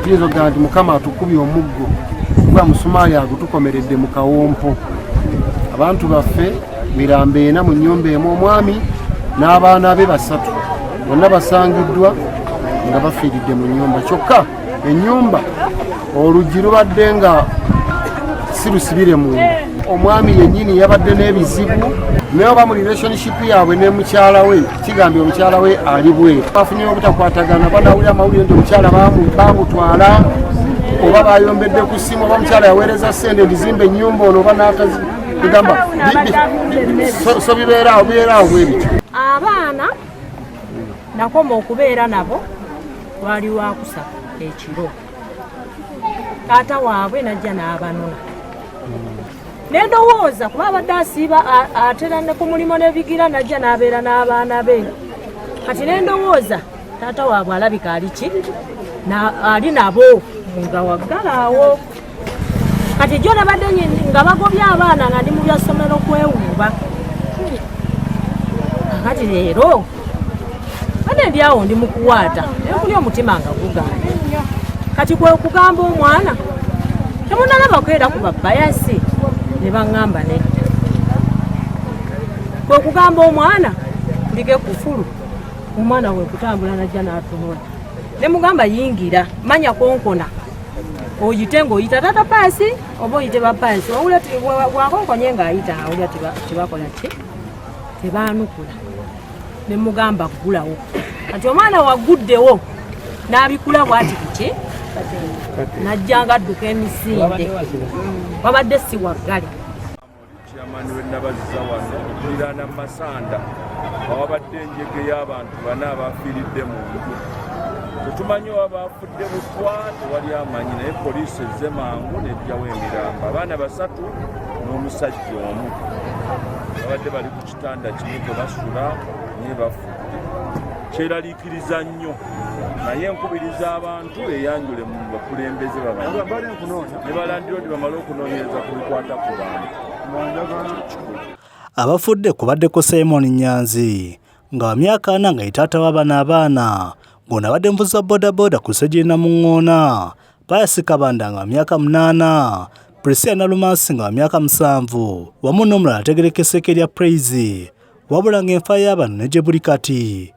Tuyinza okugamba nti Mukama atukubye omuggo gwa musumaali agutukomeredde mu kawompo. Abantu baffe mirambo ena mu nnyumba emu, omwami n'abaana be basatu bonna basangiddwa nga bafiiridde mu nnyumba. Kyokka ennyumba oluggi lubadde nga si lusibire munda. Omwami yennyini yabadde n'ebizibu naye oba mu relationship yaabwe ne mukyala we, kigambye omukyala we ali bweru, bafunye obutakwatagana. Banawulira amawulire nti omukyala bamutwala oba bayombedde ku ssimu, oba omukyala yaweereza ssente ndizimba ennyumba ono oba n'atazigamba. So bibeeraawo, bibeeraawo bwe bityo. Abaana nakoma okubeera nabo lwali lwakusatu ekiro, taata waabwe najja n'abanona. Nendowooza kuba abadde asiiba atera ne ku mulimu nebigira, najja n'abeera n'abaana be. Kati nendowooza taata waabwe alabika ali ki, ali nabo nga waggalaawo. Kati jjo nabadde nga bagobye abaana nga ndi mu bya ssomero kwewuuba. Kati leero bane ndi awo ndi mu kuwaata, naye muli omutima nga gugaanye. Kati kwe kugamba omwana, temunalabako era ku babayasi? Ne baŋŋamba nedda. Kwe kugamba omwana, kuliko ekufulu. Omwana we kutambula najja n'atunula, ne mugamba, yingira, manya konkona, oyite ng'oyita taata paasi oba oyite bapaasi. Wawulira bwakonkonye ng'ayita, awulira tebakola ki, tebaanukula. Ne mugamba, ggulawo. Kati omwana wagguddewo n'abikula bw'ati kuki, najja nga adduka emisinde, wabadde si waggale. Chairman w'e Nabazza wano okuliraana Masanda, awabadde enjege y'abantu bana abafiiridde mu nju. Tetumanyi oba bafudde butwa, tewali amanyi, naye poliisi ezze mangu n'eggyawo emirambo. Abaana basatu n'omusajja omu babadde bali ku kitanda kimu kwe basula, naye bafudde. Kyeraliikiriza nnyo, naye nkubiriza abantu beyanjule mu bakulembeze babanyi ne balandiroodi bamale okunoonyereza ku bikwata ku bantu. Kikulu. Abafudde kubaddeko Simon Nyanzi nga wa myaka 40, nga ye taata w'abano abaana, ng'ono abadde muvuzi wa bodaboda ku Ssegiri Namuŋŋoona, Pius Kabanda nga wa myaka 8, Priscilla Nalumansi nga wa myaka 7, wamu n'omulala ategerekeseko erya Praise. Wabula ng'enfa y'abano ne gye buli kati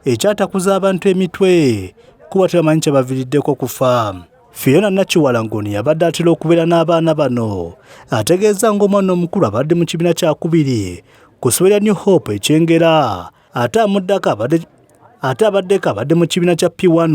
ekyatakuza abantu emitwe, kuba tebamanyi kye baviiriddeko kufa. Fiona Nakiwala, ng'ono yabadde atera okubeera n'abaana bano, ategeeza ng'omwana omukulu abadde mu kibiina kyakubiri ku ssomero lya New Hope e Kyengera, ate amuddako abadde ate abaddeko abadde mu kibiina kya P1,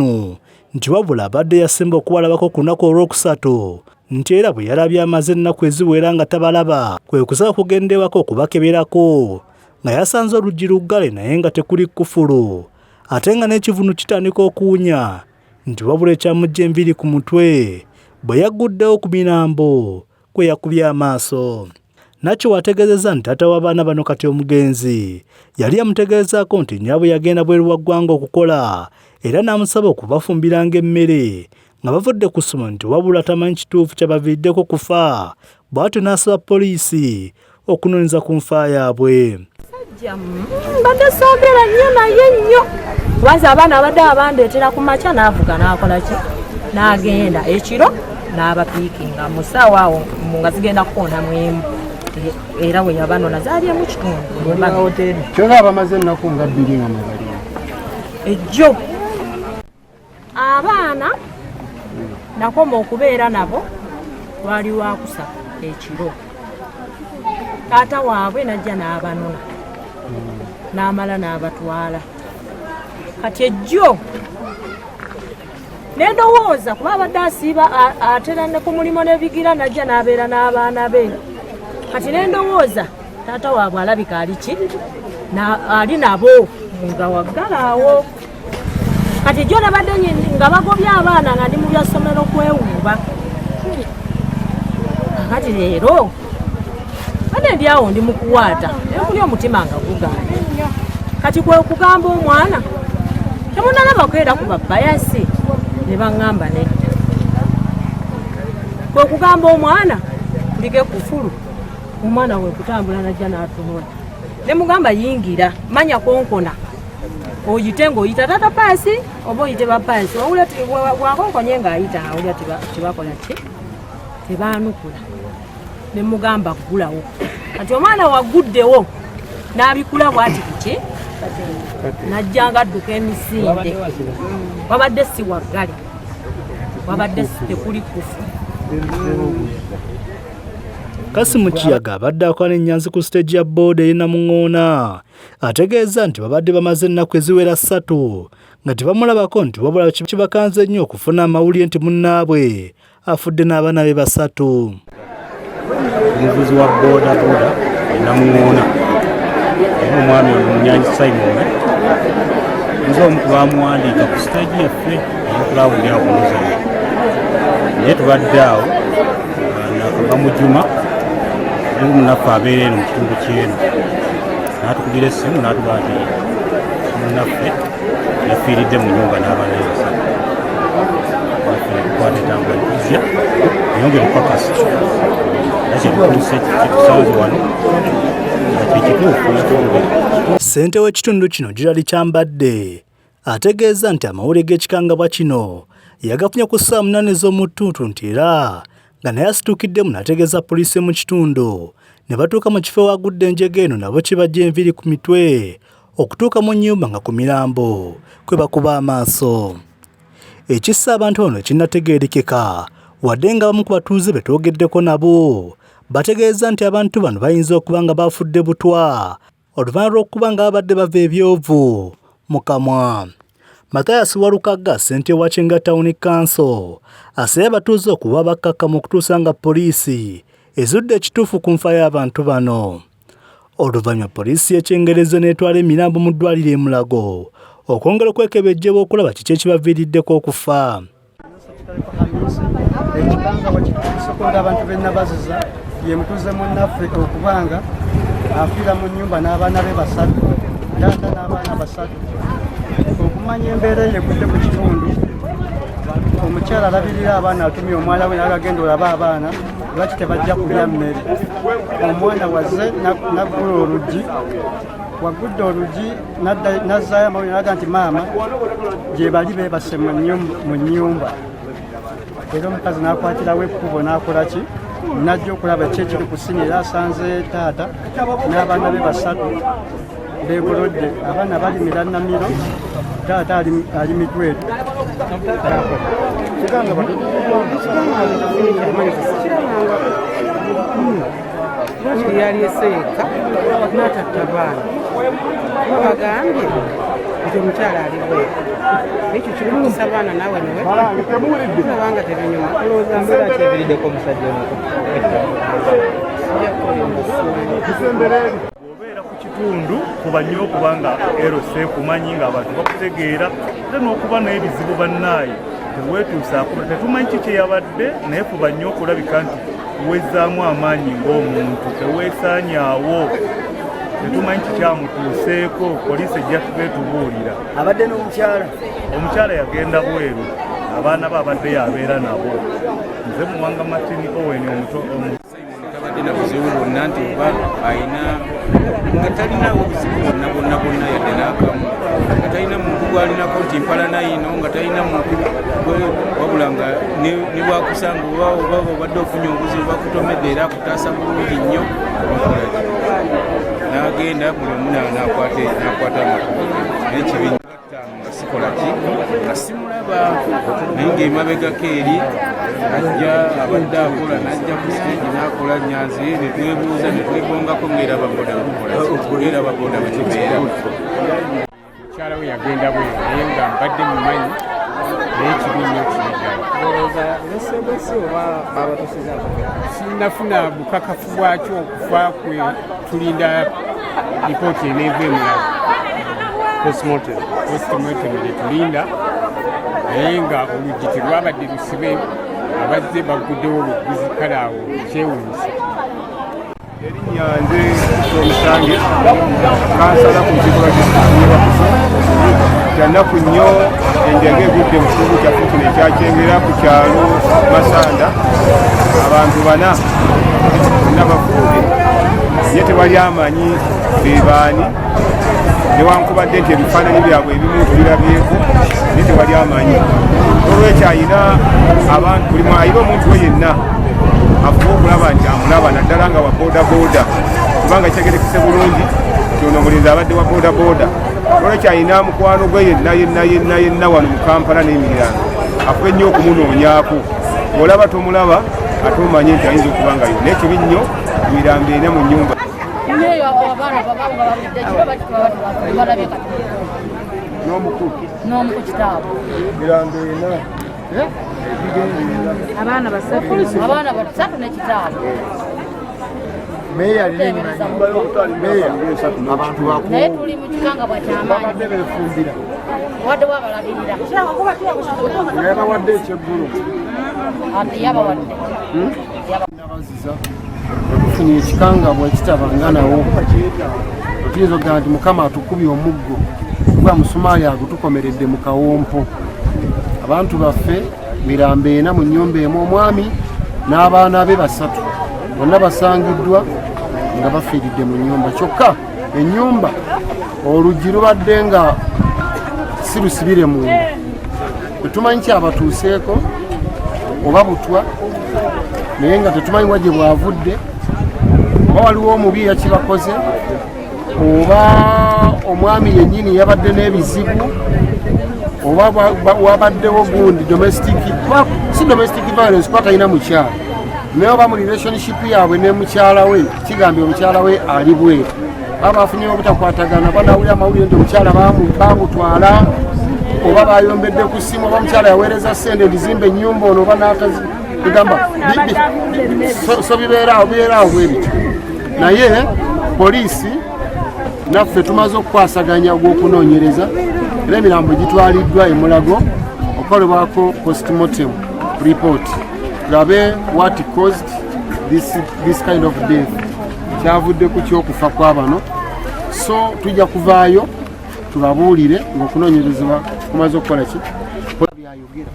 nti wabula abadde yasemba okubalabako ku lunaku olwokusatu, nti era bwe yalabye amaze ennaku eziwera nga tabalaba, kwe kusaba kugenda ewaka okubakeberako, nga yasanze oluggi luggale naye nga tekuli kkufulu, ate nga n'ekivundu kitandika okuwunya, nti wabula ekyamuggya enviiri ku mutwe bwe yagguddewo ku mirambo kwe yakubye amaaso. Nakyo ategeezezza nti taata w'abaana bano kati omugenzi yali yamutegeezaako nti nnyabwe yagenda bweru wa ggwanga okukola, era n'amusaba okubafumbiranga emmere nga bavudde ku ssomero, nti wabula tamanyi kituufu kyabaviiriddeko kufa, bw'atyo n'asaba poliisi okunoonyereza ku nfa yaabwe. Sajja mbadde soogera nnyo naye nnyo, kubanza abaana abadde abandeetera ku makya, n'avuga n'akola ki, n'agenda ekiro n'abapiikinga mu ssaawa awo nga zigenda kukoona mu emu, era we yabanona zaali emu kitundu. Kyona abamaze ennaku nga 2 nga mwebaliwo. Ejjo abaana nakoma okubeera nabo lwali lwakusatu ekiro, taata waabwe najja n'abanona n'amala n'abatwala. Kati ejjo nendowooza kuba abadde asiiba atera ne ku mulimu nebigira, najja n'abeera n'abaana be. Kati nendowooza taata waabwe alabika ali ki, ali nabo nga waggalaawo. Kati jjo nabadde nga bagobye abaana nga ndi mu bya ssomero kwewuuba. Kati leero bane ndi awo ndi mu kuwaata, naye muli omutima nga gugaanye. Kati kwe kugamba omwana, temunalabako era ku babayasi? Ne baŋŋamba nedda. Kwe kugamba omwana, kuliko ekufulu. Omwana we kutambula najja n'atunula, ne mugamba, yingira, manya konkona. Oyite ng'oyita taata Paasi oba oyite ba Paasi, wawulira wakonkonye ng'ayita, awulira tebakola ki, tebaanukula. Ne mugamba ggulawo. Kati omwana wagguddewo n'abikula bw'ati kuki, najja nga adduka emisinde. Wabadde si waggale, wabadde tekuli kufu. Kasimu Kiyaga abadde akola n'ennyanzi ku siteegi ya bbooda ey'e Namuŋŋoona ategeeza nti babadde bamaze ennaku eziwera 3 nga tebamulabako, nti wabula kibakanze nnyo okufuna amawulire nti munnaabwe afudde n'abaana be 3. Omuvuzi wa booda booda e Namuŋŋoona era omwami ono Munyanyi Simon, nze omu ku baamuwandiika ku siteegi yaffe ey'okulawulira ku muzanyo, naye tubadde awo nakava mu Juma naye munnaffe abeera eno mu kitundu ky'eno n'atukubira essimu n'atugaa nti munnaffe yafiiridde mu nnyumba n'abaana be 3. Naffe ne tukwata entambula ne tujja yongera okukakasa, era kyetutuuse kyetusanze wano nga kyekituufu yafudde. Ssentebe w'ekitundu kino Gerald Kyambadde ategeeza nti amawulire g'ekikangabwa kino yagafunye ku ssaawa 8 ez'omu ttuntu, nti era nga naye asituukiddemu n'ategeeza poliisi mu kitundu ne batuuka mu kifo ewagudde enjega eno, nabo kibajja enviiri ku mitwe okutuuka mu nnyumba nga ku mirambo kwe bakuba amaaso. Ekissa abantu bano kinnategeerekeka, wadde nga abamu ku batuuze be twogeddeko nabo bategeeza nti abantu bano bayinza okuba nga baafudde butwa oluvannyuma lw'okuba nga babadde bava ebyovu mu kamwa. Mathias Walukagga, ssentebe wa Kyengera Town Council, asabye abatuuze okuba abakkakkamu okutuusa nga poliisi ezudde ekituufu ku nfa y'abantu bano. Oluvannyuma poliisi y'e Kyengera n'etwala emirambo mu ddwaliro e Mulago okwongera okwekebejjebwa okulaba kiki ekibaviiriddeko okufa. Ekikangabwa kituusekonda abantu b'e Nabaziza ye mutuuze munnaffe okubanga afiira mu nnyumba n'abaana be 3, taata n'abaana 3. Okumanya embeera eyo egudde ku kitundu, omukyala alabirira abaana atumye omwana we n'agagenda olabe abaana lwaki tebajja kulya mmere. Omwana waze n'aggula oluggi, wagudde oluggi n'azzaayo amawulire n'aga nti maama gye bali beebase mu nnyumba. Era omukazi n'akwatirawo ekkubo n'akola ki, n'ajja okulaba ki ekiri ku ssimu, era asanze taata n'abaana be 3 beegolodde. Abaana balimira nnamiro, taata ali mitwetu. Lwaki yaleese yekka n'atatta baana? Kuba bagambye nti omukyala ali bweru, ekyo kirumisa baana naawe niwe olaba nga tebinyuma. Olowooza mbeera kyeviiriddeko omusajja ono okwetta? Sijja kulimba, simanyi. Bw'obeera ku kitundu kuba nnyo okubanga LC kumanyi ng'abantu bakutegeera, ate n'okuba n'ebizibu bannaaye teweetuusaako, tetumanyi ki kye yabadde, naye fuba nnyo okulabika nti wezzaamu amaanyi ng'omuntu, teweesaanyaawo. Tetumanyi kikyamutuuseeko, poliisi ejja tubeetubuulira. Abadde n'omukyala? Omukyala yagenda bweru, abaana be abadde yabeera nabo. Nze Muwanga Martin Owen omuto. Tabadde na buzibu bwonna nti oba ayina, nga talinawo buzibu bwonna bwonna bwonna yadde n'akamu, nga talina muntu gwalinako nti mpalana yino, nga talina muntu wabula nga ne bwakusanga oba oba obadde ofunye obuzibu bakutomedde, era akutaasa bulungi nnyo. Okolaki, n'agenda buli omu n'akwata amakubo ge. Naye kibi nga sikola ki, nga simulaba, naye ng'emabegako eri ajja abadde akola, n'ajja ku siteegi n'akola nyanzi, ne twebuuza ne twegongako ng'era baboda bwetukola, ng'era baboda bwe tubeera. Mukyala we yagenda bweru, naye nga mbadde mumanyi, naye kibi nnyo, kibi ddala. Olowooza besebwesi oba babatusizaako? Sinnafuna bukakafu bwakyo okufa kwe, tulinda lipooti eneeva e Mulago, postmortem gye tulinda, naye nga oluggi terwabadde lusibe, abazze bagguddewo olugguzi, kale awo kyewuunyisa. Erinnya nze Omusange, kansala ku lukiiko lwa disitulikiti y'e Wakiso. Kyannaku nnyo, enjega egudde mu kitundu kyaffe kino ekya Kyengera ku kyalo Masanda. Abantu 4 bonna bafudde, naye tewali amanyi be baani. Newankubadde nti ebifaananyi byabwe ebimu tubirabyeko, naye tewali amanyi. Olwekyo ayina abantu, buli ayina omuntu we yenna afuba okulaba nti amulaba, naddala nga wa bodaboda, kubanga kitegerekese bulungi nti ono omulenzi abadde wa bodaboda. Olwekyo ayina mukwano gwe yenna yenna yenna yenna wano mu Kampala n'emiriraano, afuba ennyo okumunoonyaako. Olaba tomulaba, ate omanye nti ayinza okuba nga yo, naye kibi nnyo, emirambo ena mu nnyumba. N'omukulu. N'omu kitaabwe. Mirambo ena. Abaana basatu, abaana basatu ne kitaabwe. Meeya meeya, abantu Naye tuli mu kikangabwa kyamaanyi. Babadde beefumbira. Wadde wabalabirira. Nga yabawadde ekyeggulo. Ate yabawadde. Nabaziza tufunye ekikangabwa ekitabanga nawo. Otuyinza okugamba nti Mukama atukubye omuggo gwa musumaali agutukomeredde mu kawompo. Abantu baffe mirambo ena mu nnyumba emu, omwami n'abaana be basatu bonna basangiddwa nga bafiiridde mu nnyumba. Kyokka ennyumba oluggi lubadde nga si lusibire munda. Tetumanyi kyabatuuseeko oba butwa, naye nga tetumanyi wa gye bwavudde, oba waliwo omubi eyakibakoze, oba omwami yennyini yabadde n'ebizibu, oba wabaddewo gundi domestic, si domestic violence kuba talina mukyala, naye oba mu relationship yaabwe ne mukyala we. Kigambye omukyala we ali bweru, baba bafunye obutakwatagana, banawulira amawulire nti omukyala bamutwala, oba bayombedde ku ssimu, oba omukyala yaweereza sente ndizimba ennyumba ono, oba natagamba. So bibeeraawo, bibeeraawo bwe bityo. Naye poliisi naffe tumaze okukwasaganya ogw'okunoonyereza, era emirambo gitwaliddwa emulago okukolebwako postmortem report, tulabe what caused this kind of death, kyavudde ku kyokufa kwa bano. So tujja kuvaayo tubabuulire ng'okunoonyerezebwa kumaze okukola ki. Byayogera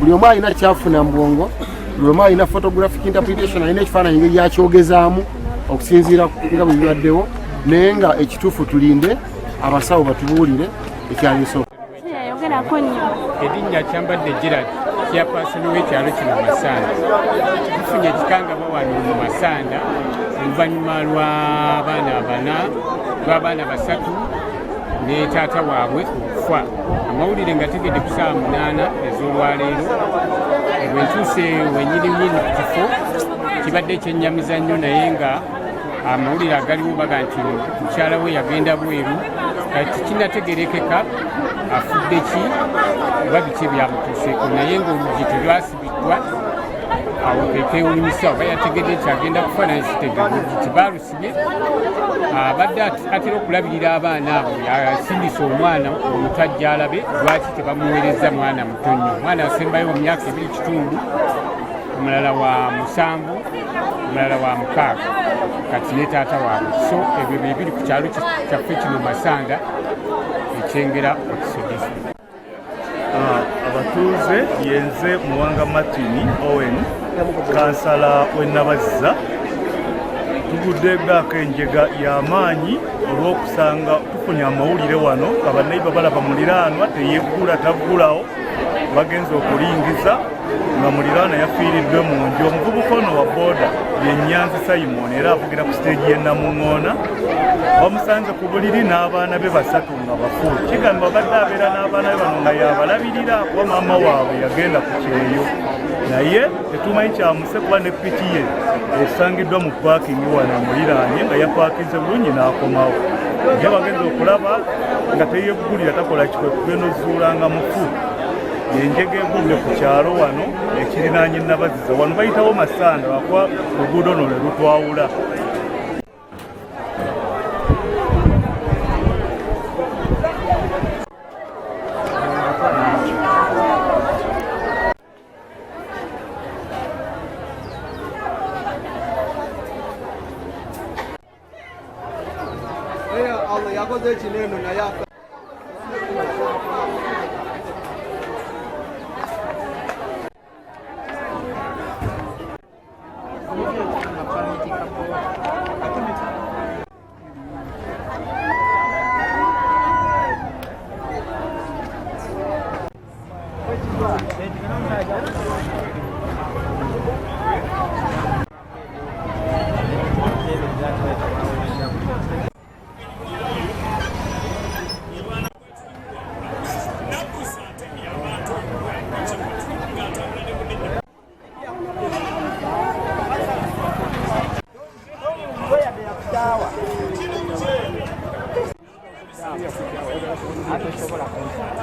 buli omu alina kyafuna mu bwongo, buli omu alina photographic interpretation, alina ekifaananyi engeri yakyogezaamu okusinziira nga bwe bibaddewo. Naye nga ekituufu tulinde abasawo batubuulire ekyaliso. Yayogerako nnyo. Erinnya Kyambadde Gerard, chairperson w'ekyalo kino Masanda. Tufunye ekikangabwa wano mu Masanda oluvannyuma lw'abaana bana, lw'abaana basatu ne taata waabwe okufa. Amawulire nga tegedde ku ssaawa 8 ez'olwaleero, bwe ntuuse wenyininyini ku kifo, kibadde kyennyamiza nnyo. Naye nga amawulire agaliwo baga nti mukyala we yagenda bweru, kati kinategerekeka afudde ki oba biki ebyamutuuseeko. Naye ng'oluggi terwasibiddwa, awo kekewunyisa oba yategedde nti agenda kufa, naye sitegedde. Oluggi tebaalusibye. Abadde atera okulabirira abaana abo, yasindisa omwana omuto ajja alabe lwaki tebamuweereza mwana muto nnyo. Omwana asembayo mu myaka 2.5, omulala wa 7, omulala wa 6, kati ne taata waabwe. So ebyo bye biri ku kyalo kyaffe kino Masanda, ekyengera Wakiso District. Abatuuze, yenze Muwanga Martin Owen, kansala w'Enabazza. Tuguddegaako enjega y'amaanyi olw'okusanga tufunye amawulire wano nga bannaiba balaba muliraanwa teyeggula, taggulawo. Bagenza okulingiza nga muliraanwa yafiiriddwe mu nju. Omuvubuka ono wa booda ye Nyanzi Simon, era avugira ku siteegi y'e Namuŋoona. Bamusanze ku buliri n'abaana be basatu nga bafu. Kigamba abadde abeera n'abaana be bano nga yabalabirira, kuba maama waabwe yagenda ku kyeyo. Naye tetumanyi kyamuse, kuba ne piki ye esangiddwa mu paakingi wano emuliraanye, nga yapaakinze bulungi n'akomawo. Naye bagenza okulaba nga teyeggulira, takola kikwe, kugenda ozuula nga mufu. Yenjega egudde ku kyalo wano ekirinaanye Nabaziza. Wano bayitawo Masanda, lwakuba luguudo luno lwe lutwawula. Allah yakoze ekineno naye.